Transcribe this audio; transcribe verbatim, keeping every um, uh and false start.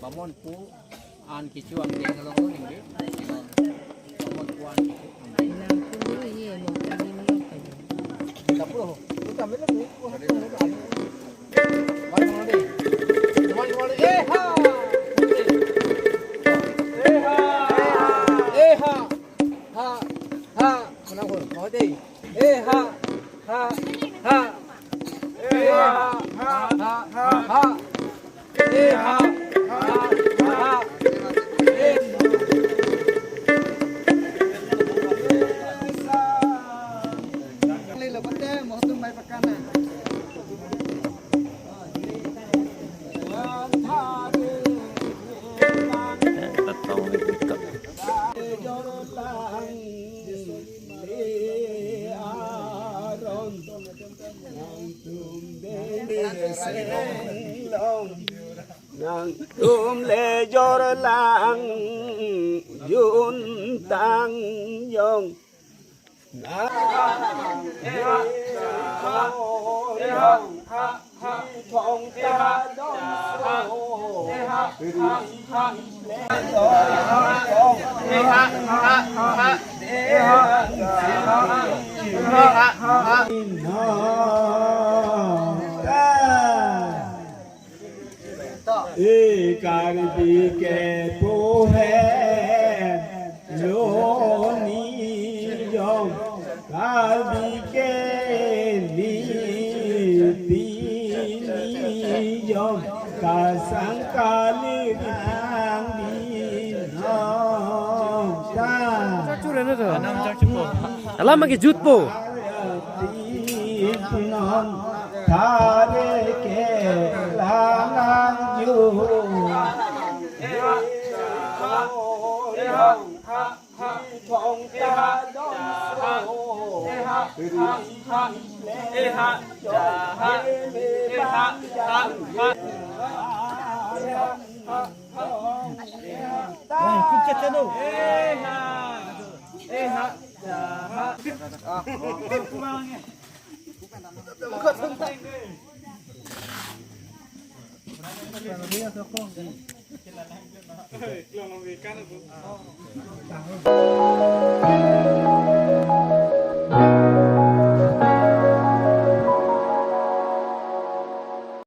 Bamonpo an kecho angdeng along lo ningke. Bamonpo an kecho angdeng. Nang pulu ye mo kami malok kayo. Kita pulu. Kita milik ni. Mari, mari. Mari, mari. Eh, ha. Eh, ha. Eh, ha. Ha. Ha. Menang pun. Mau deh. Eh, ha. Ha. Ha. Eh, ha. Ha. Ha. Ha. Eh, ha. Ha. Ha. Eh. Lele, bote, mohon tum mai pakana. Nangtum le jor lang juntang jong. E Karbi ke pohe lo nijong, Karbi ke niti nijong, kasang kali thang di nong ta. Alam ke jutpo. Thare ke lang lang ju.